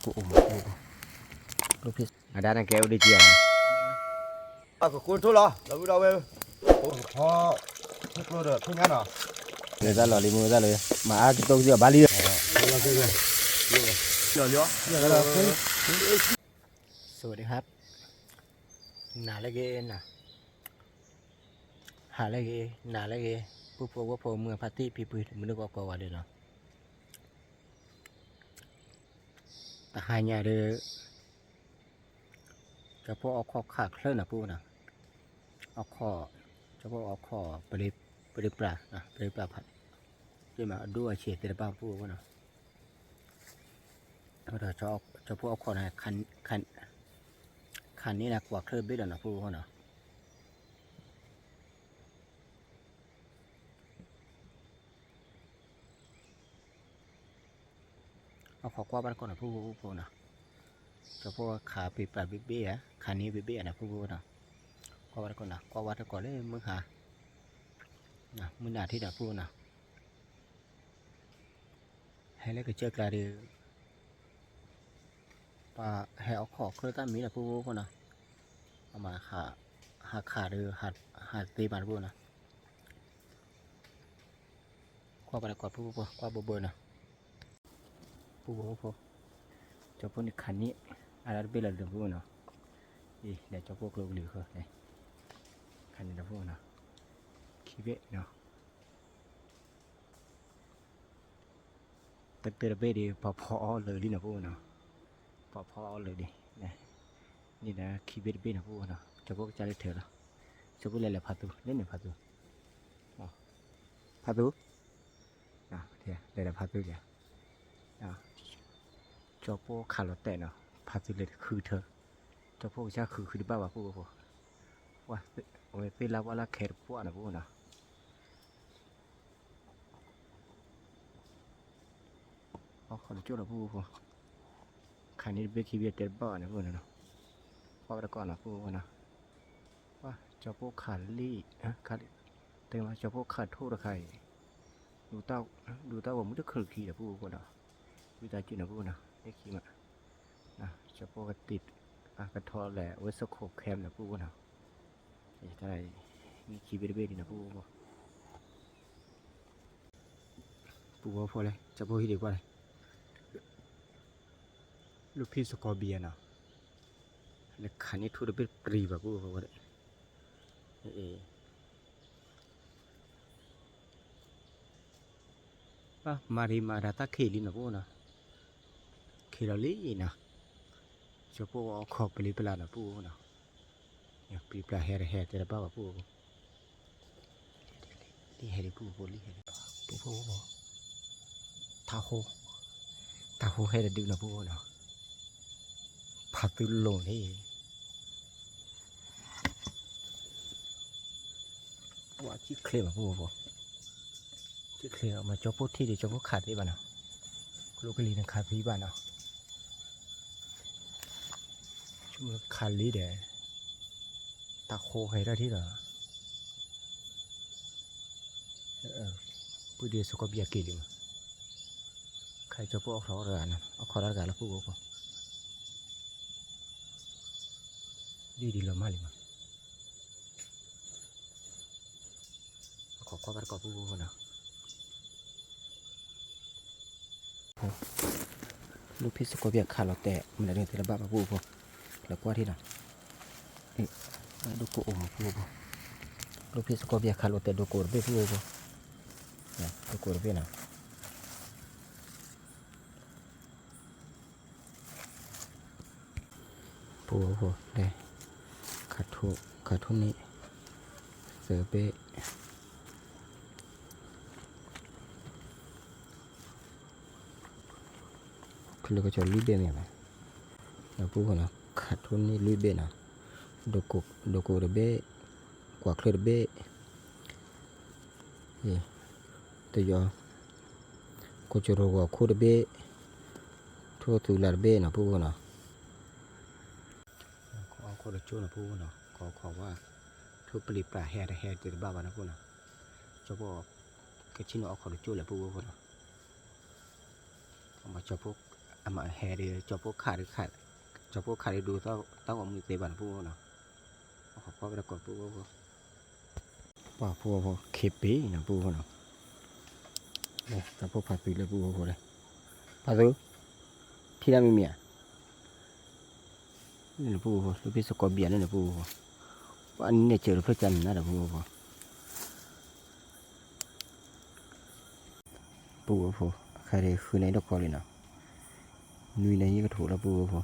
ကအိၣ်မး, အဒၣ်နကဲအိၣ်ဒ်ကံဧါ, အကကိးထိၣ်လီၤ ဒီပုၢ်ဒီဝဲၢ်, အိၣ်ကဖီ, ဖီကျိဒီးဖီညါနီၤ, လၢတၢ်လီၤလံမ့ၢ်ဝဲတၢ်လီၤ, မၤအါကတိၢ်ကစီၣ်ဘၣ်လံ, လီၤလံ, စဝၤဒံဟါ, နၤလၢဂ့ၤနၤ, ဟးလၢဂ့ၤ, နၤလၢဂ့ၤ, ပုၢ်ဖိဝဲၢ်ဖိမုၢ်ဖါတံၢ်ဖံဖု မုၢ်နုာ်ကီၢ်ကိးဂၤဒဲးနီၤ, တဟါညါဒီး ကၠီဖိအိၣ်ခိးခးချၢနီၤ ပုၢ်နီၤ, အိၣ်ခိး, ကၠီဖိအိၣ်ခိး ပရ့ပျၢ်, ပရ့ပျၢ်ဖး, မ့ၢ်အဒိအဆံးသ့ၣ်တဖၣ် ပုၢ်ဖိနီၤ, ဒီးကၠီဖိအိၣ်ခိးန့ၣ် ခးန့ၢ်နၤကွၢ်ချၢဘ့ၣ်လီၤနီၤ ပုၢ်ဖိနီၤ. အိၣ်ခိးကွၢ်ဘၣ်တကိးနီၤ ပုၢ်ဖိနီၤ, ကၠီဖိခးပ့ၤပာ်ဘ့ၣ်ဘ့ၣ်ဧါ, ခးန့ၢ်ဘ့ၣ်ဘ့ၣ်ဧါနီၤ ပုၢ်ဖိနီၤ, ကွၢ်ဘၣ်တကိးနီၤ, ကွၢ်ဘၣ်တကိးလၢမုၢ်ဟါ, မုၢ်နၤထံၣ်ဒီး ပုၢ်နီၤ, ဟဲလၢကစၢၢ်ကျါဒီး ပှၤဟဲအိၣ်ခိးချၢတၢ်မံၤနီၤ ပုၢ်ဖိနီၤ, အမၤ ဟးခးဒီး ဟးသ့ဘၣ်တဘိနီၤ, ကွၢ်ဘၣ်တကိး ပုၢ်ဖိ ကွၢ်ဘၢဘၢနီၤ, ပုၢ်ဖိဖိ, ကၠီဖိန့ၣ်ခးန့ၢ် အါဒၣ်တဘ့ၣ်လီၤဒီး ပုၢ်ဖိနီၤ, အံၤ ဒီးကၠီဖိကျိကလံၤဃီ, ခးန့ၢ်ဒီး ပုၢ်ဖိနီၤ, ခံဘ့ၣ်နီၤ တၢၢ်တဘ့ၣ်ဒီး ပှၤဖီအီၣ်လၢာ်လံနီၤ ပုၢ်ဖိနီၤ, ပှၤဖီအီၣ်လၢာ်လံ, န့ၣ်ဒီးခံဘ့ၣ်တဘ့ၣ်နီၤ ပုၢ်ဖိနီၤ, ကၠီဖိကစၢ်လၢထၢၣ်လီၤ, ကၠီဖိလဲၤလၢဖးသူ လၢန့ၣ်ဖးသူ, ဖးသူ, လဲၤလၢဖးသူလံ, ကၠီဖိခးလီၤတဲာ်နီၤ ဖးသူလဲၤတဃုထၢ, ကၠီဖိကစၢ်ဃုဃုတဘၣ်ဘၣ် ပုၢ်ဖိ, ဝဲသ့ၣ်လၢပှၢ်လၢခဲတပှၢ်နီၤ ပုၢ်ဖိနီၤ. အိၣ်ခိးတကၠိၢ်လီၤ ပုၢ်ဖိ, ခးန့ၢ်တဘ့ၣ်ခံဘ့ၣ်တဲတဘၣ်ဘၣ်န့ၣ် ပုၢ်ဖိနီၤ, ကွၢ်ဘၣ်တကိးနီၤ ပုၢ်ဖိနီၤ, ကၠီဖိခးလံ, တဲမး ကၠီဖိခးထိၣ်တခါအံၤ, ဒူတၢ်ဂီၤမူတချုးခံဒီး ပုၢ်ဖိနီၤ, ဝံသးစူၤနီၤ ပုၢ်ဖိနီၤ ဟဲခံမး, ကၠီဖိကတံာ်, ကထီၣ်လဲၤဝဲစခိးခဲမးနီၤ ပုၢ်ဖိနီၤ, တၢ်အံၤ န့ၢ်ခံဘ့ၣ်တဘ့ၣ်ဒံးနီၤ ပုၢ်ဖိ, ပုၢ်ဖိဖိလဲၣ် ကၠီဖိဟံၣ်ဒံးကွၢ်လဲၣ်, လူဖံစကီဘံယါနီၤ, လဲၤခးန့ၢ်ထိၣ်တဘ့ၣ်တပျံၤဘၣ် ပုၢ်ဖိ, မၤရံမၤတၢ်တၢ်ခံးလံနီၤ ပုၢ်ဖိနီၤ, ခံးလီၤလံနီၤ, ကၠီဖိအိၣ်ခိးပျံၤပျါနီၤ ပုၢ်ဖိနီၤ, ပျံၤပျါဟဲတဟဲတဲတဘၣ်ဘၣ် ပုၢ်ဖိ, လံဟဲဒံး ပုၢ်ဖိ လံဟဲဒံး, ပုၢ်ဖိ, တၢ်ဟိ, တၢ်ဟိဟဲတဒုနီၤ ပုၢ်ဖိနီၤ, ဖးသူလိၤန့ၣ် ပှၤကံၣ်ချ့မး ပုၢ်ဖိ, ကံၣ်ချ့မး ကၠီဖိထံၣ်ဒီး ကၠီဖိခးသ့ဘၣ်နီၤ, ကျိကလံၤန့ၣ်ခးသံဘၣ်နီၤ, ခးလံဒီး တၢ်ဃိဟဲထီၣ်ထံၣ်ဒီး ပုၢ်ဒ့စကီပယက့ၤလံမး, ခါကၠီဖိအိၣ်ခိးတဂၤနီၤ အိၣ်ခိးတၢ်တဂၤလၢပုၢ်ဖိ, ဒ်ဒ်လီၤမၢ်လံမး, အိၣ်ခိးကွၢ်ဘၣ်တကိးပုၢ်ဖိနီၤ. လူဖံစကီပယခးလိာ်တဲာ် မနုၤဒ်တဲလၢဘၣ်ပပုၢ်ဖိ, လဲၤကွၢ်ထံနီၤ, ဒိကိးအိၣ်မးပုၢ်ဖိ, လူဖံစကီပယခးလိာ်တဲာ်ဒိကိးတဘ့ၣ်ပုၢ်ဖိ, ဒိကိးတဘ့ၣ်နီၤ. ပုၢ်ဖိလဲၤ ခးထိၣ်န့ၢ် သၢဘ့ၣ် ချၢကစီၤလွံၢ်ဘ့ၣ်မ့ၢ်ဘၣ်, ဒီပုၢ်ဖိနီၤ ခးထိၣ်န့ၢ်လွံၢ်ဘ့ၣ်နီၤ, ဒိကိးတဘ့ၣ် ကွၢ်ချၢတဘ့ၣ် တယီၤ ကိးကၠိရိၤဂီၤခိၣ်တဘ့ၣ်, ထိၣ်သူလးတဘ့ၣ်နီၤ ပုၢ်ဖိနီၤ. ခိၣ်တကၠိၢ်နီၤ ပုၢ်ဖိနီၤ, ခိၣ်ခိၣ်ဝါ, ထိၣ်ပျံၤပျါဟဲတဟဲတဘၣ်ဘၣ်နီၤ ပုၢ်ဖိနီၤ. ကၠီဖိ ကဆ့ၣ်နီၤအိၣ်ခိးတကၠိၢ်လဲၣ် ပုၢ်ဖိနီၤ. မ့ၢ်ကၠီဖိ အမၤဟဲဒီး ကၠီဖိခးဒီး ကၠီဖိခးဒီးဒိးတၢ်ဂီၤမူသ့ဘၣ်နီၤ ပုၢ်ဖိနီၤ, အခိးကွၢ်ဝဲဒၣ်ကိးပုၢ်ဖိဖိ, ပှၤပုၢ်ဖိခ့ပ့ၤနီၤ ပုၢ်ဖိနီၤ, တၢ်ဖိဖးသုလၢပုၢ်ဖိဖိဒီး, ဖးသု, ထံၣ်တၢ်မ့ၢ်မ့ၢ်ဧါ, လၢနပုၢ်ဖိဖိ လၢဖံစကီးဘံၣ်ဧါလၢနပုၢ်ဖိဖိ, ပှၤန့ၣ်စၢၤဒီးဖျၢၣ်ကၢ်နၤဒီးပုၢ်ဖိဖိ ပုၢ်ဖိဖိ, အခါဒီးဃုန့ၢ်ဒိၣ်ကီလံနီၤ, နွံနံၣ်ယကထိးလၢပုၢ်ဖိဖိ,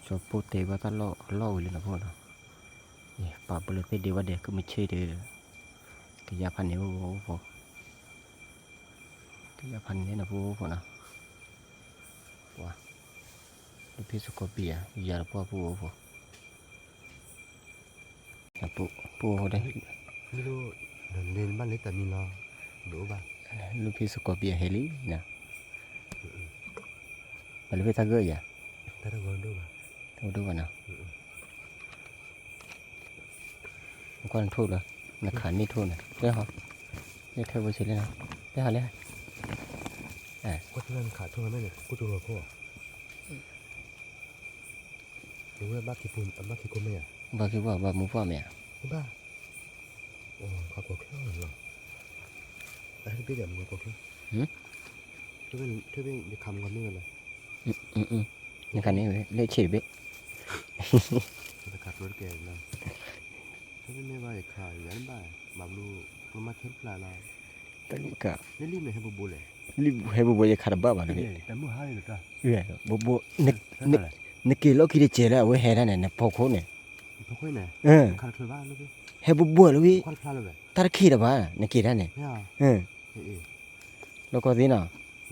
ကၠီဖိတဲဘၣ်တၢ်လီၢ်လီၢ်ဝံၤလံနီၤဖိနီၤ, ပာ်ပလၢသ့ၣ်ဒ့ဝဲဒဲး ကမုၢ်ဆ့ၣ်ဒီး, ကယၤဖးန့ၣ်ဖိဖိ, ကယၤဖးန့ၣ်နီၤဖိဖိနီၤ, ပှၤ, လၢဖံစကီးဘံၣ်ဧါ ယၤဒီးပှၤပုၢ်ဖိဖိ ပုၢ်ဖိဒီး, လၢဖံစကီးဘံၣ်ဟဲလံနီၤ, ပှၤလၢဖံတၢ်ဂၢၢ်ယၤ, တၢ်ဒိၣ်ဘၣ်နီၤ, နကွၢ်နထိၣ်လီၤ, နခးန့ၢ်ထိၣ်န့ၣ် တဲဟီ, လၢထဲဖိဆံးလံနီၤ, တဲဟီလဲၣ်, နခးထိၣ်မ့ၢ်န့ၣ် ကိၢ်တဂီၤခိၣ် ဝဲဘၣ်ခံပူၤ ဘၣ်ခံကိးမ့ၢ်ဧါ, ဘၣ်ခံပူၤ ဘၣ်မူပှၢ်မ့ၢ်ဧါ, ဘၣ်, ခါကိးချၢလီၤ, တၢ်တဘ့ၣ်ဒီးမူကိးချၢ, ထွဲဘ့ၣ်ယခးမူကိးမ့ၢ်ဝဲလဲၣ်, နခးန့ၢ်ဝဲ လၢဆံးတဘ့ၣ်, တခးကျိတကဲလီၤ, ထွဲဘ့ၣ်မ့ၢ်ဘၣ်ယခးယၤတဘၣ်, ဘၣ်ဘျီ, ကျိမးဆၢတဖျါလီၤ, လၢလံာ်န့ၣ်ဟဲဘူးဘူးလဲၣ်, လံာ်ဟဲဘူးဘူးယခးတဘၣ်ဘၣ်န့ၣ်, ဘူးဘူး, နက့ၤလီၢ်ခံတစဲးလၢအဝဲဟဲဒၣ်န့ၣ် နဖီခိၣ်န့ၣ်, ဟဲဘူးဘူးလၢဝံၤ, တၢ်တခံးတဘၣ် နက့ၤဒၣ်န့ၣ်, လီၢ်ကီၢ်သ့နီ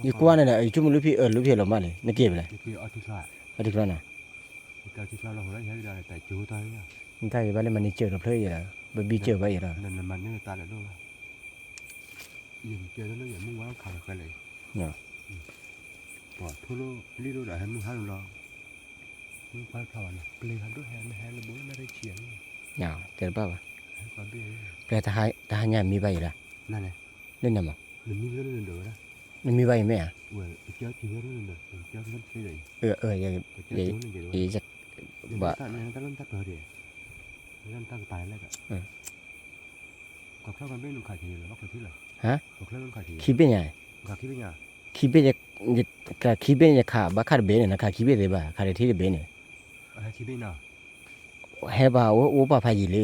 ၤ, ယကွၢ်န့ၣ်ဒီး ယဆိကမိၣ်လၢဖံအၢၣ်လၢဖံအၢၣ်လီၤမးလံ နက့ၤဘၣ်လဲၣ်, အီထံချီနီၤ, တၢ်ဂ့ၢ်ဘၣ်လၢမၤန့ၢ်စၢၤဒီးဖျၢၣ်ယဲလီၤ, ပဘံစၢၤဘၣ်ယဲလီၤ, တဲတဘၣ်ဘၣ်, ပျဲတဟါညါမံဘၣ်ယဲလီၤ, နမံဘၣ်ယဲမ့ၢ်ဧါ, ဘၣ် ခံဘ့ၣ်ညါ, ခံဘ့ၣ်ညါ, ခံဘ့ၣ်ညါခး ဘၣ်ခးတဘ့ၣ်န့ၣ် နခးခံဘ့ၣ်သ့ဘၣ် ခးတထံၣ်တဘ့ၣ်န့ၣ်, ဟဲပာ်အိၣ်ပာ်ဖးယံာ်လံ,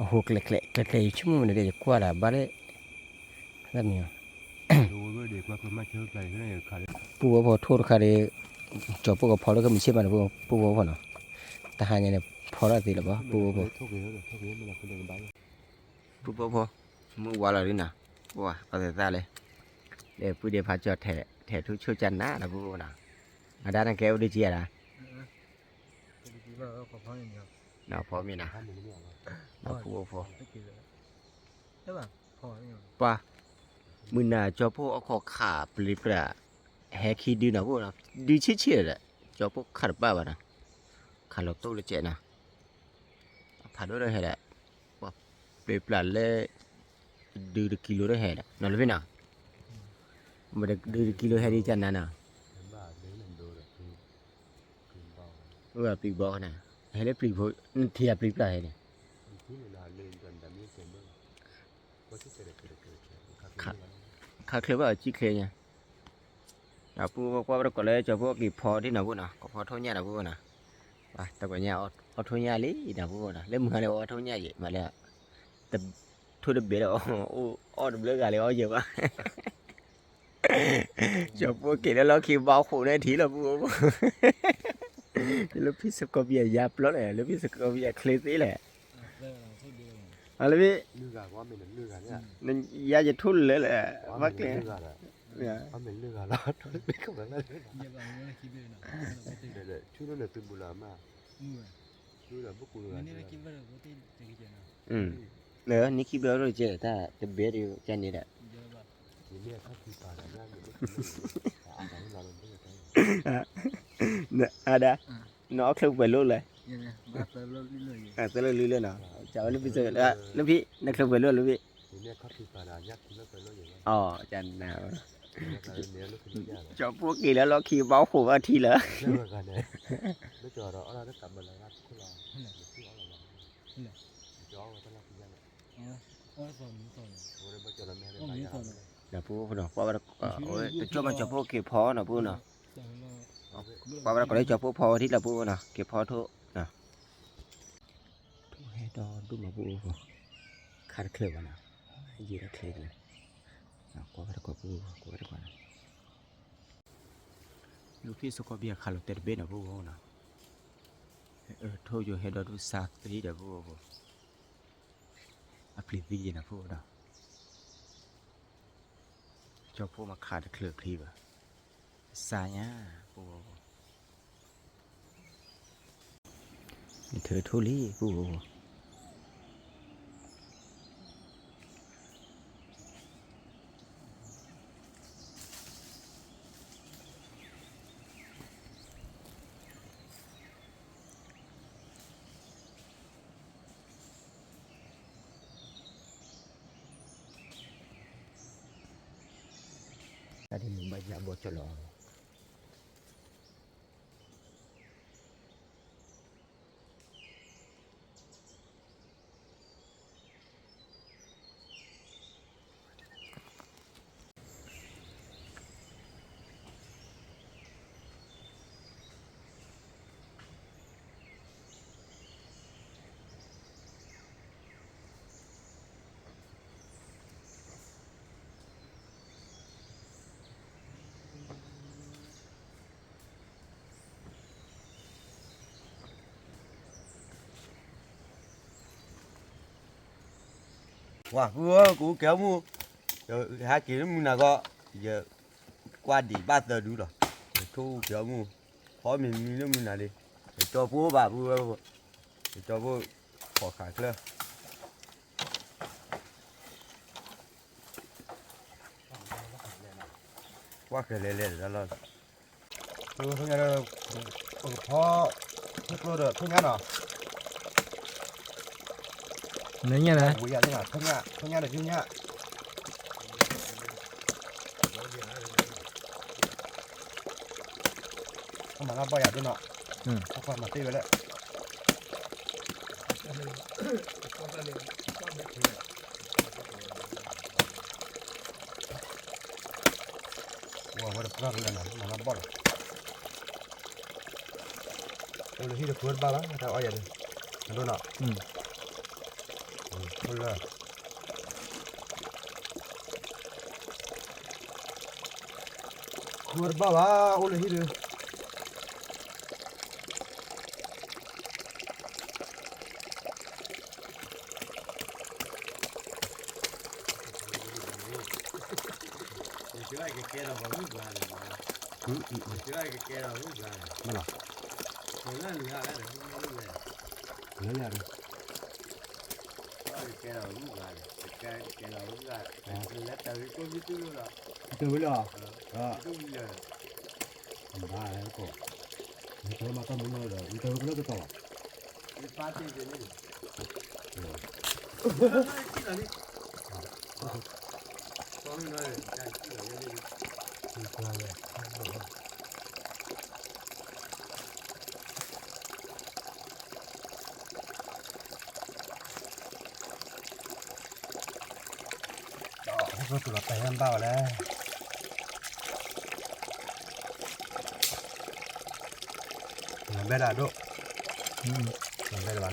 အဟိကျဲကျဲကျဲကျဲ ယဆိကမိၣ်မနုၤဒီး ယကွၢ်ဒၣ်ဘၣ်လၢ ပုၢ်ဝဲၢ်ဖိထိၣ်တခါဒီး, ကၠီၤပိၢ်ကဖီလၢကမုၢ်ဆ့ၣ်မးန့ၣ် ပုၢ်ဝဲၢ်ဖိနီၤ, တဟါညါန့ၣ် ဖီထီၣ်သ့လၢၤဘၣ် ပုၢ်ဝဲၢ်ဖိ, ပုၢ်ဝဲၢ်ဖိ, မုၢ်ဝါလီၤဒ်နီၤ, ပှၤအသးသၣ်လၢ, ဒီးပုၢ်ဒ့ဖးကၠီၤထဲးထူဆိကၢ်နၤဒီးပုၢ်ဝဲၢ်နီၤ, အဒၣ်နကဲအိၣ်ဒ်ကံယၤဒီး, ဖီမ့ၢ်နီၤ, ပုၢ်ဝဲၢ်ဖိ ပှၤ, မုၢ်နၤကၠီၤဖိအခိၣ်ခးပျံၤပြး, ဟဲခံဒုနီၤ, ဒုဆံးဆံးဒီး, ကၠီၤဖိခးတဘၣ်ဘၣ်နီၤ, ခးလီၤတိၢ်လၢကဲးနီၤ, ဖးဒိၣ်ဒီးဟဲဒီး, ပျံၤပြးလၢ, ဒုတကံလိဒီးဟဲဒီး နီၤလၢဖဲနီၤ, ဒုတကံလိဟဲဒ်ကနၤနီၤ, အိၣ်ပျံၤဘီခနၤ, ဟဲလၢပျံၤဖိ, နထံၣ်အပျံၤပြးဟဲန့ၣ် ခးချၢဘၣ်အီၤကံၣ်ချ့ညါ, ဒီးပုၢ်ဝဲၢ်ကွၢ်ဝဲတကိးလၢကၠီၤဖိက့ၤဖီဒ်နီၤပုၢ်နီၤ, ကဖီထိၣ်ညၣ်ဒီးပုၢ်ဝဲၢ်နီၤ, တကိးညါအီၣ်ထိၣ်ညၣ်လံဒီးပုၢ်ဝဲၢ်နီၤ, လၢမုၢ်ဟါလၢအီၣ်ထိၣ်ညၣ်ယံၤမးလၢ, ထိၣ်တဘ့ၣ်ဒီး, အီၣ်တဘျုးဂၤလၢအီၣ်ယံၤဘၣ် ကၠီၤဖိက့ၤလၢလီၢ်ခံဘၣ်ဃိးန့ၣ်ထံၣ်လီၤပုၢ်ဝဲၢ်ဖိ, လၢဖံစကီးပယၤယါပျီလဲၣ် လၢဖံစကီးပယၤချ့သ့လဲၣ်, အလၢဖံ, ယါယထိၣ်လၢလဲၣ်, ဘၣ်ကျဲ, နံၣ်ခံဘျီရိၣ်ကဲတၢ်တဘဲဒၣ်ကန့ၣ်ဒီး, အဒၣ်, နအီၣ်ချၢပှဲၤလိၣ်လဲၣ်, သၢလိၣ်လွံၢ်လၢနီၤ, လၢဖံ, နချၢပှဲၤလိၣ်လၢဖံ, အ, န, ကၠီဖိက့ၤလၢလီၢ်ခံဘၣ်အိၣ်ဃိးဘၣ်ထံလၢ ဒီးပူဖိနီၤ ကွၢ်ဝဲဒၣ် တကၠိမးကၠီဖိက့ၤဖီနီၤပူနီၤ, ကွၢ်ဝဲဒၣ်ကိးလၢကၠီဖိက့ၤဖီနီၤပူနီၤ, က့ၤဖီထိၣ်နီၤ, ထိၣ်ဟဲဒီဒူၣ်မးပူဖိ, ခးတချၢးဘၣ်နီၤ, ယံာ်တချၢးကလဲၣ်, ကွၢ်ဝဲဒၣ်ကိးပူ, ကွၢ်ဝဲဒၣ်ကိးနီၤ, လူၤဖံးစကီးဘံၣ်အခးလိာ်တဲာ်တဘ့ၣ်နီၤပူဖိနီၤ, ထိၣ်ယိာ်ဟဲဒီဒူၣ်စၢ်သံဒီးပူဖိ, အပျံၤသံယံာ်နီၤပူဖိဒီး ကၠီဖိမးခးတချၢးချံဘၣ်, စၢ်ညါ, ပူဖိ, နထၢထိၣ်လံပူဖိ တၢ်ဒ်မုၢ်ဘၣ်ယၤဘီကၠီလီၤ. ဝါ ပုၢ်ဧၢ ကအိၣ်ကဲမူ, ယဟဲက့ၤလၢမုၢ်နၤဂီၢ်, ယကွၢ်ဒံးဘၣ်သၢဒုလီၤ, ယထိၣ်ကဲမူ, ဖီမ့ၤမံလၢမုၢ်နၤလံ, ယကၠီဖိဘၣ်ပုၢ်ဧၢ, ယကၠီဖိ, ဖီၣ်ခးချၢ ကွၢ်ကလဲၤလဲၤတၢ်လီၢ်, ထိၣ်ညါဒီး, ပကဖီ, ထိၣ်ကျိဒီးထိၣ်ညါနီၤ, နညါလဲၣ်, ဝံၤယၤသ့ၣ်နီၤ, ထိၣ်ညါ, ထိၣ်ညါဒီးထိၣ်ညါ, အမၤလၢဘီၣ်ယၤဒိၣ်နီၤ, အကွၢ်မၤတ့ၢ်ဝဲလၢ ဝဲတပှၢ်ကလၢနီၤ မၤလၢဘီၣ်လီၤ, အိၣ်လၢဟံၣ်တခိၣ်တဘၣ်ဘၣ် တၢ်အီၣ်ယၤဒုး, အဒိၣ်နီၤ, အိၣ်လၢ ခိၣ်တဘၣ်ဘၣ် အိၣ်လၢဟံၣ်ဒုး, ကဲဒီးပှၤဂုၢ်ဘါန့ၣ်, ကဲဒီးဂုၢ်ဘါန့ၣ်, မ့ၢ်လီၤ, လၢလၢလၢလၢ ကဲဒီးဂုၢ်ဘါန့ၣ်, ကဲဒီးဂုၢ်ဘါ, လၢတၢ်ဝံကိၣ်မံတူၢ်လိာ်လီၤ, တၢ်ဝံလီၤ, တၢ်ဝံလီၤ, ဘၣ်ဟဲကီး, နတၢ်မၤတၢ်မူနီၤဒီး နတၢ်ဝံကလၢတတီၤဘၣ်, ယပာ်တ့ၢ်က့ၤန့ၣ် ဟဲကီၢ်သူၣ်လီၤတၢ်ဟဲဘၣ်ဝဲလဲၣ်, လီၤဘဲဒၣ်ဒိၣ်, လီၤဘဲဒၣ်ဘၣ်နီၤ,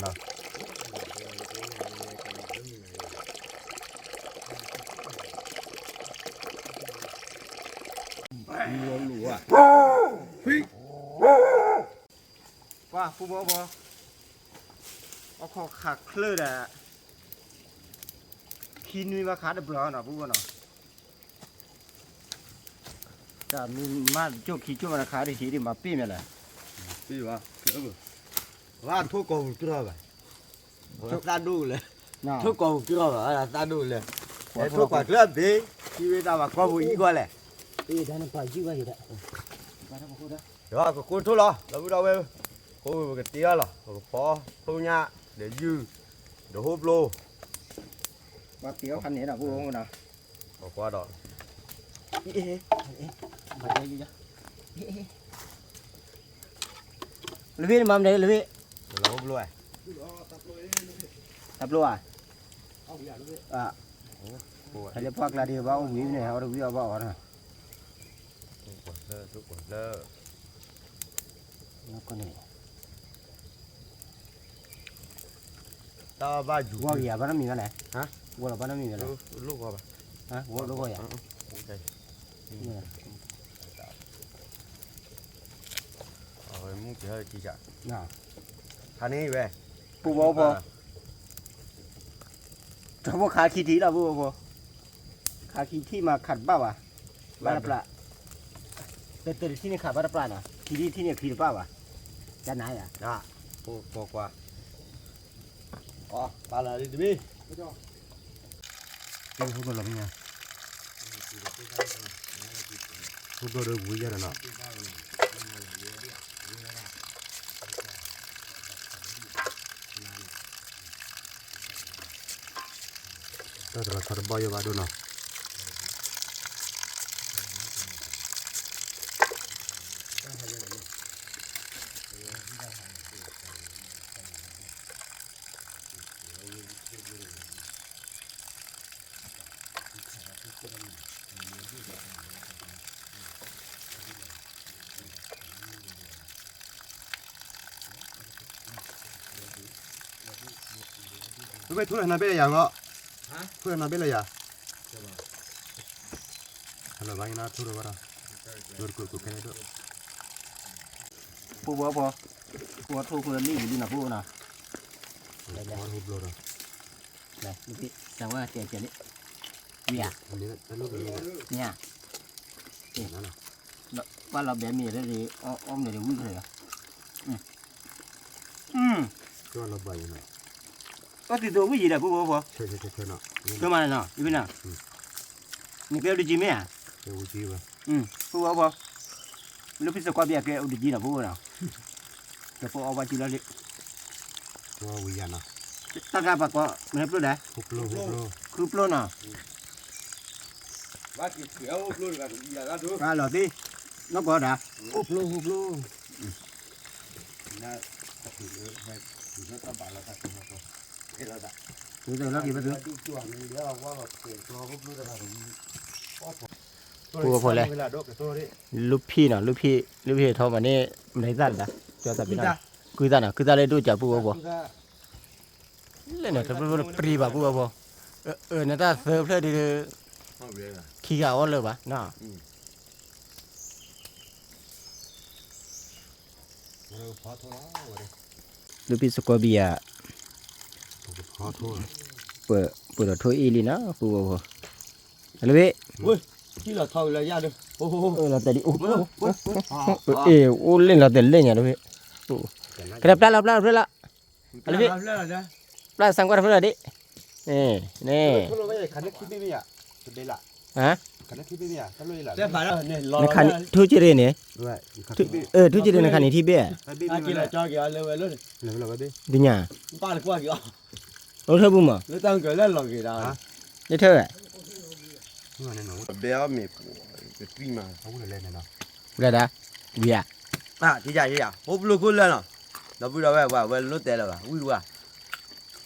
ပှၤပူဖိဖိ, အခီၣ်ခးချၢဒီး, ခံနွံဘၣ်ခးတဘျီနီၤ ပူဖိနီၤ, တၢ်မ့ၢ်မးကၠိၣ်ခံကၠိၣ်ဘၣ်တခါဒ်ဟံးဒ်မၤပ့ၢ်မဲာ်လဲၣ်, ပ့ၢ်ဘၣ်, ဝဲထိၣ်ကိာ်ပူၤကထီၣ်ဘၣ်, ဝဲသၣ်ဒိၣ်လဲၣ်, ထိၣ်ကိာ်ပူၤကထီၣ်ဘၣ် ဝဲသၣ်ဒိၣ်လဲၣ်, ထိၣ်ကွၢ်ကျၢၢ်ဘ့ၣ်, ထံဝဲတၢ်ဘၣ်ကီပူၤအံၣ်ကွၢ်လဲၣ်, ဒီးကကိးထိၣ်လီၤ ဒီပုၢ်ဒီဝဲၢ်, ဖိပကတ့အီၤလီၤ ပကဖီ, ထိၣ်ညၣ်, ဒီးယုၢ်, ဒီးဟိၣ်ပျိ, ပှၤတ့အီၤခါန့ၣ်ဒီးပူဖိနီၤ, ပကွၢ်ဒီး, လၢဖဲန့ၣ်မၤမနုၤလဲၣ်လၢဖဲ, တၢ်ပျိဧါ, ဖဲလၢပှၢ်ကျါဒံးဘၣ်အိၣ်ဝံၤန့ၣ် အီၣ်တဝံၤအီၣ်ဘၣ်အီၣ်နီၤ, တၢ်ဘၣ်ယူၤ ဂီၢ်ကယၤဘၣ်နီတမံၤဘၣ်လဲၣ်, ဂီၢ်လီၤဘၣ်နီတမံၤဘၣ်လဲၣ်, လိၣ်ဂီၢ်ဘၣ်, ဂီၢ်လိၣ်ဂီၢ်ယၤ, မူကဟဲကံၣ်စး, ခါန့ၣ်ဝဲ, ပူၤဘီဖိ, တၢ်ဖိခးခံထံၣ်လီၤပူၤဘီဖိ, ခးခံထံၣ်မးခးတဘၣ်ဘၣ်, ဘၣ်တပျၢ်, တတထံၣ်န့ၣ်ခးဘၣ်တပျၢ်နီၤ, ခံထံၣ်ထံၣ်န့ၣ်ခံတဘၣ်ဘၣ်, ကနၤယၤ, ကွၢ်ကွၢ်, အီ ပာ်လီၤလံတမံၤ, ဟိၣ်ကလီၤမ့ၢ်ညါ, ဟိၣ်ကလီၤဒီးဝံၤယါဒီးနီၤ တၢ်တလီၤဆီတဘီၣ်ယိၣ်ဘၣ်ဒိၣ်နီၤ, မ့ၢ်ထူလီၤနၤဘ့ၣ်လၢယၤဂီၢ်, ထူလီၤနၤဘ့ၣ်လၢယၤ, ဟဲလီၤဘၣ်ယနၢ်ထူလီၤဘၣ်ဒီး, ဒိၣ်တကိးကိးခဲလၢာ်ဒိၣ်, ပူၤဘီဖိ, ပူၤဘီထိၣ်ဖိလံၣ်ဝံၤလံနီၤပူၤနီၤ, ပူၤဘီထိၣ်ဘျီဒီး, စံးဝဲတဲတဲလံ, မ့ၢ်ဧါ, မ့ၢ်ဧါ, ပှၤလီၤဘဲမ့ၢ်လၢ, အီၣ်မ့ၢ်လၢဝံၣ်ဖဲလီၤ, အီၣ်သံသိဝံၣ်ယံၤဒီးပူၤဘီဖိ, မးနီၤ, နကဲအိၣ်တကံမ့ၢ်ဧါ, ပူၤဘီဖိ, လၢဖံစကွီဘံၣ်အကဲအိၣ်တကံနီၤပူၤနီၤ, ကပအီၣ်ဘၣ်စုလီၤလံ, တၢ်ကပၤကီး မ့ၢ်ပျိဒၣ်, ဃုပျိနီၤ, လီၤသ့, နီၢ်ကီၢ်ဒၣ်, ဃုပျိဃုပျိ, ပူၤဘီဖိလဲၣ်, လူဖံနီၤ, လူဖံ, လူဖံထီမးန့ၣ် မနုၤသၣ်ဒၣ်, ကၠီသးပ့ၤနီၤ, ကုသၣ်နီၤ, ကုသၣ်လၢဒိၣ်ကၠးပူၤဘီဖိ, လဲၣ်န့ၣ် တပျိပျိပျံၤဘၣ်ပူၤဘီဖိ, အၢ နတၢ်သၢဖျၢၣ်ဒုး, ခံဂၤအီၣ်လၢၤဘၣ်နီၤ လူဖံစကီဘံယၤ, ပှဲၤဒီးထိၣ်အ့ၣ်လံနီၤ ပူၤဝဲဖိ, လၢဝဲ, လီၤတဲာ်ဒ်, အ့ၣ် အိၣ်လ့ၣ်လီၤတဲာ်လ့ၣ်ညါ လၢဝဲ, ကဲပျၢ်လီၤ ပျၢ်လီၤ ပျၢ်လီၤ, လၢဝဲ, ပျၢ်သံကွၢ်တဖျၢၣ်လီၤဒ်, န့ၣ် န့ၣ် နခးန့ၣ် ထူၣ်က့ၤရ့ၣ်န့ၣ်, ထူၣ်က့ၤရ့ၣ် နခးန့ၣ်ထံၣ်ဘ့ၣ်ဧါ, ဒ်ညါ, အိၣ်ထၢၣ်ပူၤမး, လၢထၢၣ်ဝဲ, ဘျဲၣ်ဒၣ်, ဝံၤဧါ, ဟိၣ်ဖျိခိၣ်လၢနီၤ, ဒီပုၢ်ဒီဝဲၢ်ပှၤဝဲလိၣ်တဲလၢၤဘၣ် ဝံၣ်ဝဲ,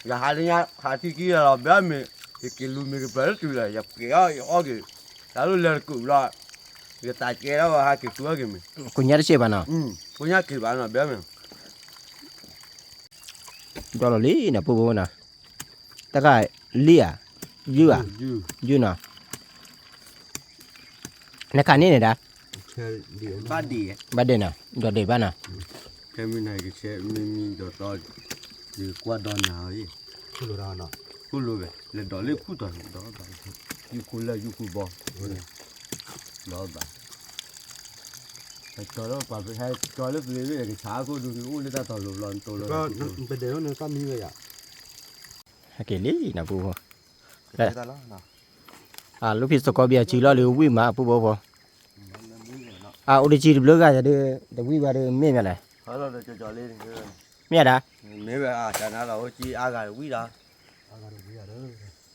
ယဟးလၢညါ ဟးထံခံလီၤ ဘျဲၣ်မ့ၢ်, ယက့ၤလူၤမ့ၢ်ကပၢၤလၢတုၤလီၤ ယက့ၤအီၣ်က့ၤအီၣ်က့ၤ, တၢ်လိၣ်လဲၤတကူးဘျီ, ယသးကဲထီၣ်ဝဲဟးက့ၤသူအီၣ်က့ၤမ့ၢ်, ကိညါတစဲးဘၣ်နီၤ, ကိညါက့ၤဘၣ်နီၤ ဘျဲၣ်မ့ၢ် ဒီလီၤလံနီၤ ပူဖိနီၤ, တၢ်ဃာ်လံဧါ, ယုၢ်ဧါ, ယုၢ်နီၤ, နခးန့ၣ်န့ၣ်ဒၣ်, ဘၣ်ဒ့ၣ်နီၤ ဒီးဒ့ၣ်ဘၣ်နီၤ, ခဲမုၢ်နၤကဆဲမ့မ့ၢ်ဒီးတီ, ယကွၢ်ဒီနၤအံၤ, ခိၣ်လိဝဲ, လဲၤဒီးလၢခူၣ်တီၤန့ၣ်ဒီး, ယူၢ်ခူၣ်လၢယူၢ်ခူၣ်ဘီ, ဒီးဘၣ် ကၠီလၢပှၤဟဲကၠီလၢပျ့ၤဝဲကဆါအခိၣ်ဒူန့ၣ် အိၣ်လၢတၢ်တီၤလိၤဘျီ နတိၤလၢပဒဲးန့ၣ်တၢ်မံဝဲယၤ, ဟဲက့ၤလံနီၤပူဖိ, လၢဖံစကီဘံယၤစုလီၤလၢဝံၣ်မးပူဖိဖိ, အအိၣ်တစုတဘျုးဂၤယၤဒုး, တဝံၣ်ဘၣ်ဒုးမ့ၢ်မးလဲၣ်, မ့ၢ်ဒၣ်, မ့ၢ်ဝဲအတၢ်နါလီၤအိၣ်ကံအါဂၤတဝံၣ်ဒီး,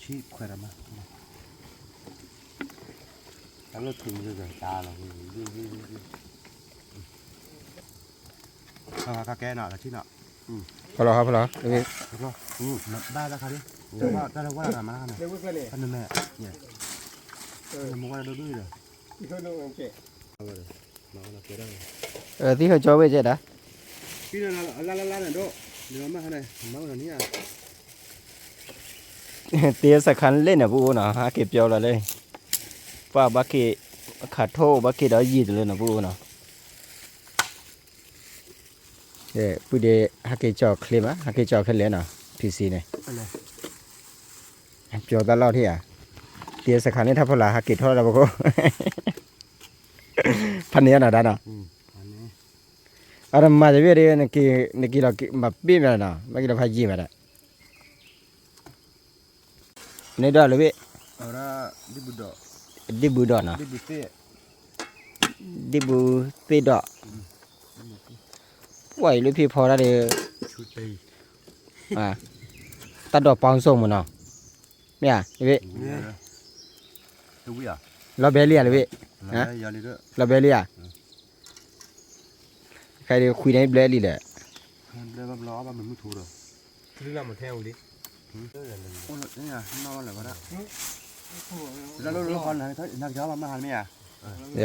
ဆံခွဲးတမး, တၢ်လၢထူၣ်မုၢ်တၢ်လီၤ, ဖီလီၤ ဖီလီၤ, ဘၣ်တခါဒ်, တၢ်လၢဝဲဒၣ်မၤတခါန့ၣ်, နမဲာ်, နမ့ၢ်ဝဲဒၣ်ဒိၣ်ဒိၣ်ဒီး, သံဟဲကၠီဝဲကဲဒၣ်, တ့စခါလၢန့ၣ် ပူအိၣ်နီၤ ဟဲက့ၤပျီလီၤလၢ, ပှၤဘၣ်က့ၤ, ခးထိၣ်ဘၣ်က့ၤဒီးယံာ်တလၢနီၤ ပူအိၣ်နီၤ, ပုၢ်ဒ့ဟဲက့ၤကၠီချ့မး ဟဲက့ၤကၠီခဲလၢာ်နီၤ ဖံစံန့ၣ်, ပျီတၢ်လီၢ်ထံၣ်ဧါ, တ့စခါန့ၣ်ထီၣ်ဖီလာ် ဟဲက့ၤထီၣ်လၢပခိၣ် ဖးန့ၢ်အနီၤတၢ်နီၤ, အတမၤတဘ့ၣ်ဒီး နက့ၤလီၤမၤပ့ၢ်မးနီၤ ဘၣ်က့ၤလီၤဖးယံာ်မးဒီး, န့ၣ်ဒီးလၢဘ့ၣ်, ဒ့ၣ်ဘုဒီးနီၤ, ဒ့ၣ်ဘုသ့ၣ်ဒီး, ပှၤအံၤလၢဖံဖီတၢ်ဒီး, တၢ်ဒိးပီစိၣ်မးနီၤ, မ့ၢ်ဧါ, လီၤဘဲလံဧါ လၢဘ့ၣ်, လီၤဘဲလံဧါ, ခဲအံၤဒီးခွံန့ၣ်ဘျဲလံလဲၣ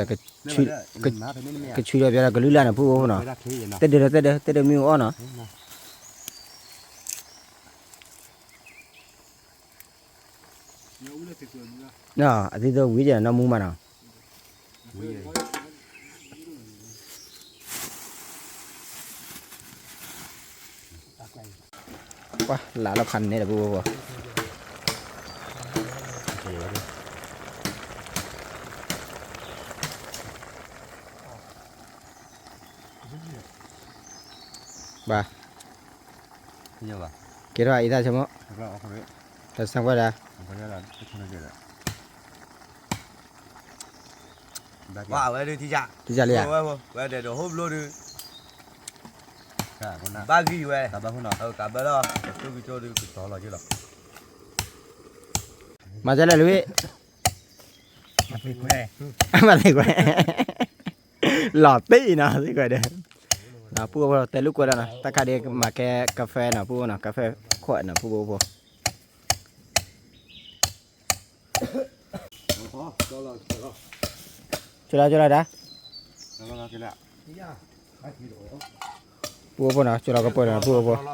်, ကဆူဒီးပျီဒီးကလုၢ်လၢ်န့ၣ် ပူအိၣ်ဖိနီၤ, တဲဒၢးတဲဒၢးတဲဒၢးမ့ၢ်အီၣ်နီၤ, အသံသိဝံၤဒီးနီၢ်မူမးနီၤ, ပှၤလၢလီၤဖးန့ၣ်ဒီးပူဖိ, ဘၣ်, ကဲထီၣ်အံသၣ်ဆိကမိၣ်, တၢ်ဆၢကွၢ်ဒၣ် ဝဲဒုးထံၣ်, ထံၣ်လံဧါ, ဝဲဒဲးဒီးဟိဘျိဒုး, ဘၣ်ဂံၢ်ဝဲ, ကဘၢလီၤ, ကကၠိဒုးကတီၤလီၤက့လီၤ, မၤစၢၤလဲၣ်လီၤ, မၤသ့ကွဲ, လီၤတံၢ်နီၤ သ့ကွဲဒီး, ပူဖိတဲလူၢ်ကွဲလီၤနီၤ တၢ်ခါဒ်မၤကဲကဖဲနီၤ ပူဖိနီၤ ကဖဲခွဲးနီၤ ပူဖိဖိ ကၠိလီၤကၠိလီၤဒၣ်, ပူဖိနီၤ ကၠိလီၤကပၢၢ်နီၤ ပူဖိ, ဖီမ့ၢ်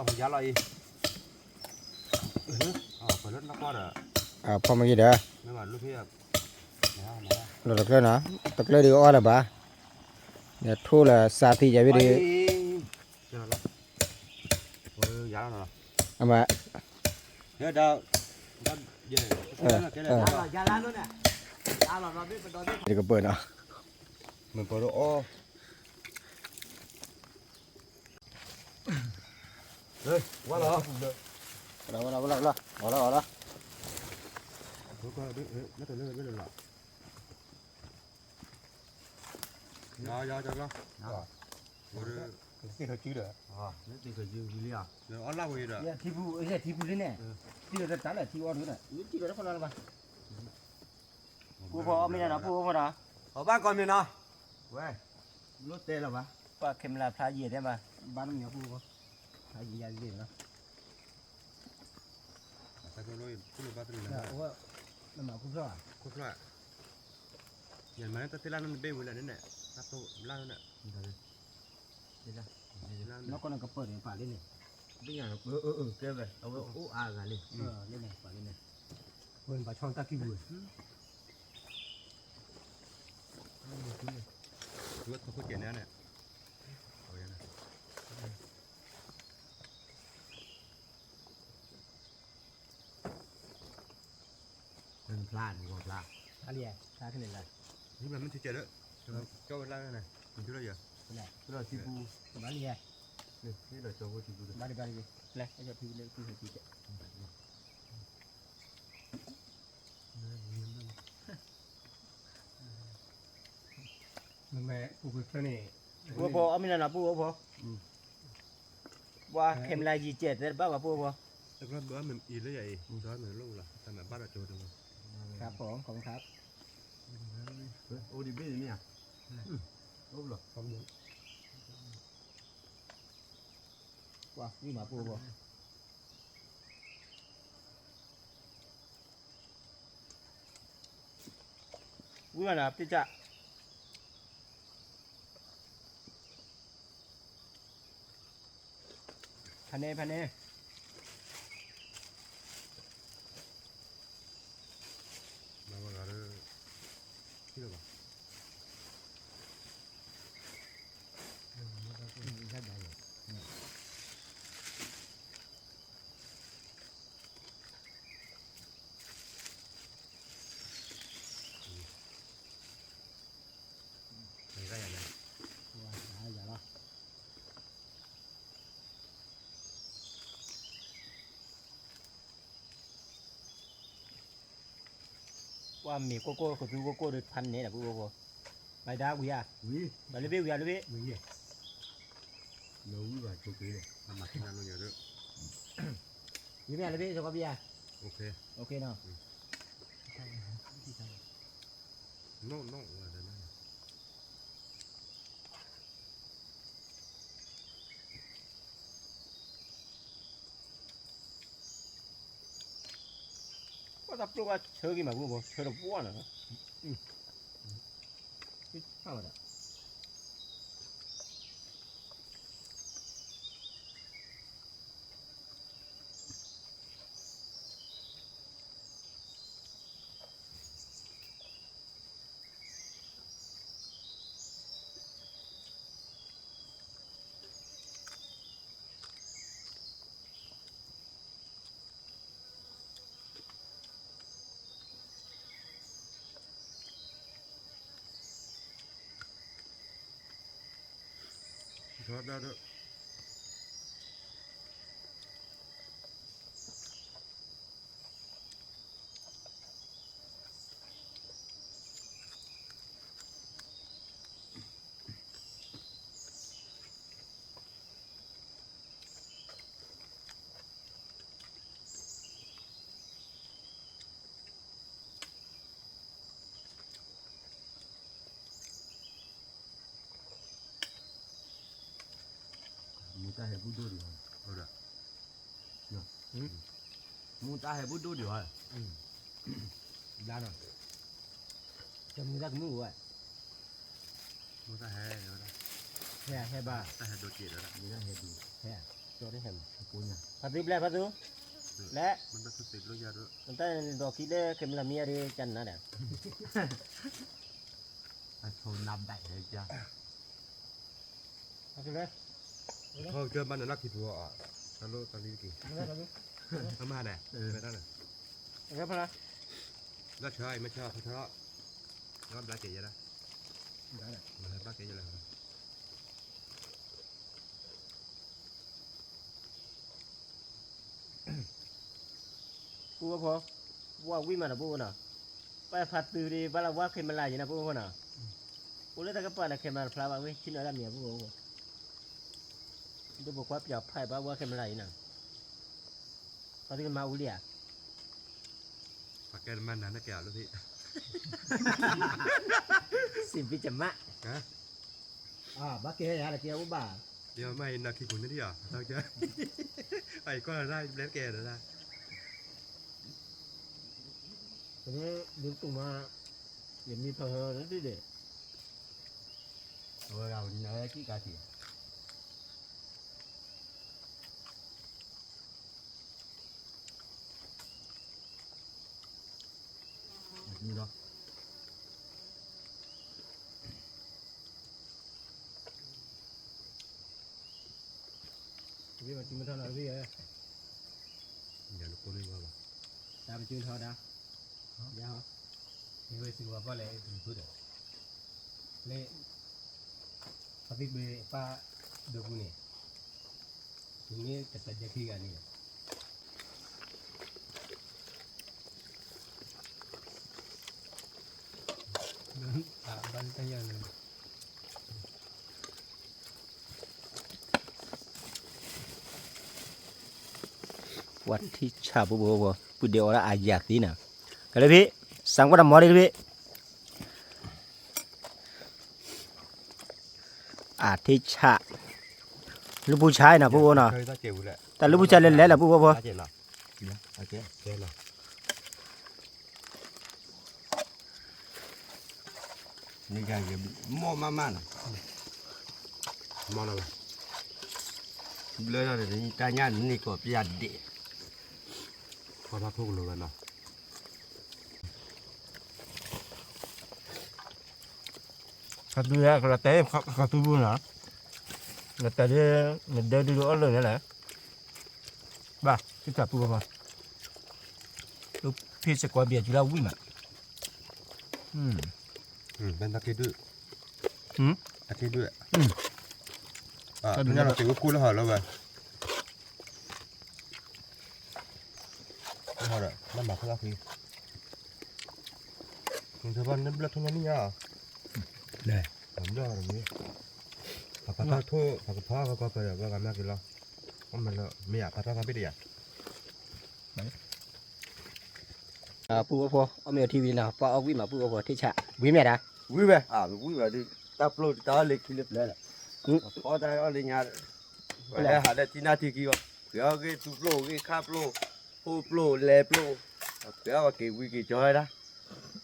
ဂ့ၤဒီး, လီၤတကျၢၢ်နီၤ တကျၢၢ်ဒုးအီၣ်လၢၤဘၣ်, ဒီးထိၣ်လၢစးသံယၤဝံၤဒီး, အမၤ, တကပၢၢ်နီၤ, မ့ၢ်ပှၤဒီးအီၣ် ဝဲလီၤ, ဝဲလီၤ, ဝဲလီၤ, ဝဲလီၤ, လၢသ့ၣ်ခၢၣ်စုဒီး, အီၣ်လၢဝဲဒီး, ထံပူၤ, ထံပူၤလံန့ၣ်, ထံလီၤတၢ်လၢထံအီၣ်တဝဲဒၣ်, ထံလီၤတၢ်ဖီလာ်လၢၤဘၣ်, ပူဖိအီၣ်မ့ၢ်ဒၣ်နီၤ ပူဖိနီၤ, အဘၣ်ကီၢ်မ့ၢ်နီၤ, ဝဲ, လိၣ်တဲလီၤဘၣ်, ပှၤ camera ဖျါယံာ်တဲဘၣ်, ဘၣ်တမံၤပူဖိ, ဖျါယံာ်ယံာ်လီၤ နမၤခိၣ်ဖျီၣ်, ယမၤတၢ်သ့ၣ်လၢ်န့ၣ်တဘ့ၣ်ဝံၤလၢန့ၣ်, တၢ်တိၢ်လၢ်န့ၣ်, နီၢ်ကီၢ်န့ၣ်ကပၢၢ်န့ၣ်ပာ်လံန့ၣ်, ကဲဝဲ အဝဲအိၣ်အါဂၤလံ, လၢန့ၣ်ပာ်လံန့ၣ်, ဝဲဘၣ်ဆီတၢ်ကံၢ်ပူၤဝဲ, ဝဲထီၣ်ခိၣ်ကဲၤန့ၣ်န့ၣ် ဖျါန့ၣ်ဂီၤဖျါ, ဖျါလံ, ဖျါခဲလၢာ်လၢ, မ့ၢ်ထံကဲးလၢ, ကၠီဝဲလၢန့ၣ်, မ့ၢ်ထံလၢယၤ, ထံပူၤ, ဘၣ်လံ, ထံလၢကၠီဝဲထံပူၤ, ဘၣ်လံဘၣ်လံ, လဲၤ ကၠီထံပူၤလၢထံပူၤ, မ့ၢ်ပူၤဖျၢၣ်န့ၣ်, ပူဖိအီၣ်မ့ၢ်နၤနီၤ ပူဖိ, ပှၤ camera ယံာ်ကဲးတဲတဘၣ်ဘၣ် ပူဖိ, တဘၣ်မ့ၢ်အံၤလၢယၤအံၤ, ကၠီမ့ၢ်လိၣ်လီၤ တၢ်မ့ၢ်ဘၣ်ဒီးကၠီတမ့ၢ်, ครับผม ขอบคุณครับ, အိၣ်ဒံးဘ့ၣ်န့ၣ်မ့ၢ်ဧါ, အိၣ်ဘျီ ပှၤဝံၣ်မးပူဖိ, ဝံၣ်မးနၤ ပစ်ကြ, ဖဲန့ၣ် ဖဲန့ၣ် မၤဝဲဂၤလၢ ထံလီၤဘၣ် ပှၤမ့ၢ်ကိၢ်ကိၢ် ကသူကိၢ်ကိၢ်ဒီးဖးန့ၣ်ဒီး ပုၢ်ဖိ, ဘၣ်ဒါဝံၤဧါ, ဘၣ်လၢဘ့ၣ်ဝံၤဧါလၢဘ့ၣ်, လၢဝံၤဘၣ်ဆိးက့ၤလီၤ, အမၤခ့နၤလိယၤဒီး, ယမ့ၢ်လၢဘ့ၣ် စီကီဘ့ၣ်ဧါ, အိၣ်ခ့နီၤ, နီၢ်နီၢ်ဝဲဒၣ် ပှၤတၢ်ပျိၢ်ဘၣ်ဆၢက့ၤမး ပုၢ်ဖိ, ဆၢတပှၢ်နီၤ, ဆၣ်ဝဲဒၣ် မူတၢ်ဟဲဘူးဒိၣ်ဒံးဘၣ်, မူတၢ်ဟဲဘူးဒိၣ်ဒံးဘၣ်, ဘျါနီၤ, တမူတၢ်ကမူၣ်ဝဲ, မူတၢ်ဟဲ, ဟဲဘၣ်, တၢ်ဟဲဒိးက့ၤဒီး, မူတၢ်ဟဲဘူး, ဟဲ, ကၠီတဟဲမူ, ဖါသူဘျဲၣ်ဖါသူ, လဲၣ်, မတၢ်ဒိးခံလၢကမျၢၢ်မံၤအါဒံးကနၤဒီး, အဆိနါဘၣ်ဟဲကၢ် ထီၣ်ကၢဘၣ်နလၢခံပူၤအီၤ, တၢ်လိၣ်တၢ်လံတက့ၢ်, အမၤန့ၣ်, ဝဲဒၣ်န့ၣ်, လၢဆၢအံၤမ့ၢ်ဆၢထီၣ်ထီၣ်, လၢဘျါက့ၤယဲဒၣ်, ဘျါက့ၤယဲလၢ ပုၢ်ဖိ, ဝါဝံၣ်မးနီၤ ပုၢ်ဖိနီၤ, ပၢ်ဖါသူဒီး ဘၣ်လၢဝါခ့မလၤယံၤနီၤ ပုၢ်ဖိနီၤ, အိၣ်လၢတၢ်ကပၤန့ၣ် ခ့မလၤတဖျါဘၣ်ဝဲ ဆ့ၣ်နီၤတၢ်မံၤပုၢ်ဖိ, ဒိၣ်ဖိခွါပၠးဖးဘၣ်ဝါခ့မလၤယံၤနီၤ, ပှၤသုကမၤအူလံဧါ, ပှၤကဲတမၤနၤန့ၣ်ကဲအီၤလၢဖံး, စံးဘံကမၣ်, ဘၣ်ကဲယၤလၢကဲအိၣ်ဘၣ်, ယမၤအံၤနီၢ်ခံပူၤန့ၣ်ဒံးဧါ, အံၤကွၢ်လၢဒၣ်ဘျဲကဲဒီးဒၣ်, ဒ်တူၢ်မး, ယမံဖးဟၢလၢဒ်ဒဲး, အဝဲဒၣ်နၤကံၣ်ကါတံၢ် ဒီး တဘ့ၣ်မၤစုမထီၣ်နီၤတဘ့ၣ်ဧၢ, ယၤလၢကိၢ်လၢဝါဘၣ်, တၢ်မၤစုမထီၣ်ဒၣ်, ယၤဟီ, မ့ၢ်ဝဲစံးဝဲပီၣ်လဲၣ် တမုၤဖုဒီး, လၢ ဖါသံၣ်ဘ့ၣ်ပၢ်ဒိပူၤန့ၣ်, သုမ့ၢ်ကစၢ်ဒဲခံဂၤန့ၣ်လီၤ, ဘၣ်တၢ်ယၤန့ၣ် ပှၤထံဆးပူၤပူၤ ပုၢ်ဒဲးအီၣ်ဒၣ်အယၤသ့နီၤ, ကလဲၣ်ဖံး, စံးကွၢ်တၢ်မီၤဒ်တဖံး, အထံဆး, လူပူၤဆါနီၤ ပုၢ်ဖိနီၤ, တၢ်လူပူၤဆါလဲၤလဲၤလီၤ ပုၢ်ဖိဖိ မီၢ်မးမးနီၤ, မီၢ်နီၤ, ဘျၢထီၣ်န့ၣ် တၢ်ညၣ်န့ၢ်ကီၢ်ပယၢ်ဒ့ၣ်, ဖီထီၣ်ထိၣ်ကလိၤဝဲနီၤ. ခါသူဝဲ ကလီၤတဲာ် ခါသူပူၤနီၤ, လီၤတဲာ်ဒ် နဒၢဒုးအီၣ်လၢာ်န့ၣ်လဲၣ်, ဘၣ် ကစၢ်ပူၤဘၣ်, ဖ့စကွီဘၣ်ကလီၤဝံၣ်မး, ဘၣ်တၢ်က့ဒုး, တၢ်က့ဒုး, တၢ်က့ဒုးလီၤတဲာ်ဝဲကိၢ်လၢဟီၣ်လီၤဝဲ ဟီၣ်ဒီး နမၤဖျါဃံ, နဘျၢထီၣ်နီၢ်မ့ၢ်ညါ, ဘျၢထီၣ်နီၢ်မ့ၢ်, ပကဖီထိၣ် ပကဖီကကီၢ်ပၢၢ်ဒီး ပှၤဂၤမၤက့ၤလီၤ, အမ့ၢ်လၢ မ့ၢ်ယၤ ဖီထီၣ်ဖီဘ့ၣ်တယၤ ပုၢ်အိၣ်ဖိ အီၣ်မ့ၤအီထံဝံၤနီၤ ပှၤအီၣ်ဝံၣ်မး ပုၢ်အိၣ်ဖိ ထံၣ်ဆး ဝံၤမ့ၢ်ဒၣ်, ဝံၤဝဲ, ဝံၤဝဲဒုး တၢ်ပျိၢ်တၢ်အီၣ်လၢခံလၢပျၢၤလီၤ, အီၣ်တၢ်အီၣ်လၢညါ, ပှၤဟဲဟးလၢထံနၢ်ထံခံအီၤ, ပှၤအီၣ်ဂ့ၢ်သူပျိၢ် ဂ့ၢ်ခၣ်ပျိၢ်, ဖိပျိၢ် လဲၤပျိၢ်, ပှၤအီၣ်က့ၤဝံၤက့ၤကၠီဝဲဒၣ်,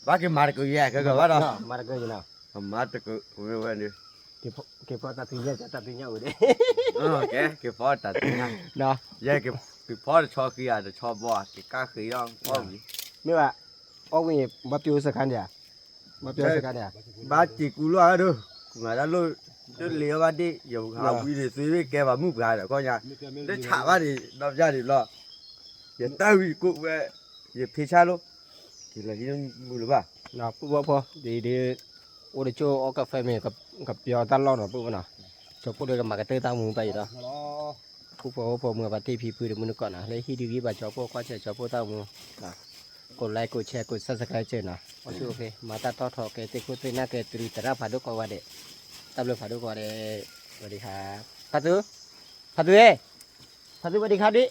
ဘၣ်က့ၤမၤတကယၤခဲကဘၣ်ဒီး, မၤတကယၤနီၤ, မၤတကဝဲဝဲန့ၣ် က့ၤဖီတၢ်သ့ၣ်ညါ တၢ်သ့ၣ်ညါအိၣ်ဒၣ်, က့ၤဖီတၢ်သ့ၣ်ညါ, ယဲက့ၤဖီတဆီဃံဧါ တဆီဘီဧါ က့ၤကါဃ့အီၣ်အီၣ်ဝံၤ, မ့ၢ်ဘၣ်, အီၣ်ဝံၤ ဘၣ်ပျိစခါန့ၣ်ဧါ, ဘၣ်ပျိစခါန့ၣ်ဧါ, ဘၣ်စံးကူလီၤဒိၣ်, မၤတၢ်လိၣ်, တလ့ၤအီၣ်ဘၣ်ဒ့ၣ် ယဟးဝံၤန့ၣ်သွ့ဝ့ၢ်ကဲပှၤမုၣ်ပှၤဒီးခီညါ, လၢဆးဘၣ်န့ၣ် ဒီးယၤန့ၣ်လီၤ, ယတၢ်ဝံၤကိးဝဲ, ယဖ့ဆါလိၣ်, က့ၤလၢဟံၣ်မုၢ်လၢၤဘၣ်, ပုၢ်ဝဲၢ်ဖိ ဒ်ဒ် အိၣ်တကၠိၢ်အီၣ်ကဖဲမ့ၢ် ကပျီတၢ်လီၢ်နီၤ ပုၢ်ဝဲၢ်နီၤ, ကၠီဖိဒီးကမၤကတၢၢ်တၢ်မူဘၣ်အံၤဒီး, ပုၢ်ဖိဝဲၢ်ဖိမုၢ်ဘၣ်တ့ၢ်ဖံဖုဒီးမုၢ်နကီးနီၤ လၢဟံၣ်ဒုးဂံၢ်ဘၣ်ကၠီဖိကွၢ်စဲးကၠီဖိတၢ်မူ, ကိး like ကိး share ကိး subscribe စၢၤနီၤ, အိၣ်ဆူၣ်အိၣ်ချ့ မၤတၢ်တီထီၣ်ကဲသ့ၣ်ခိၣ်သ့ၣ်နၢ်ကဲတရံးသရၣ်ဖးဒိၣ်ကိးဂၤဒဲး, တၢ်ဘျုးဖးဒိၣ်ကိးဂၤဒဲး, ဝဲဒၣ်ဟါ, ဖးသူ, ဖးသူဧၢ, ဖးသူဝဲဒၣ်ခါဒ်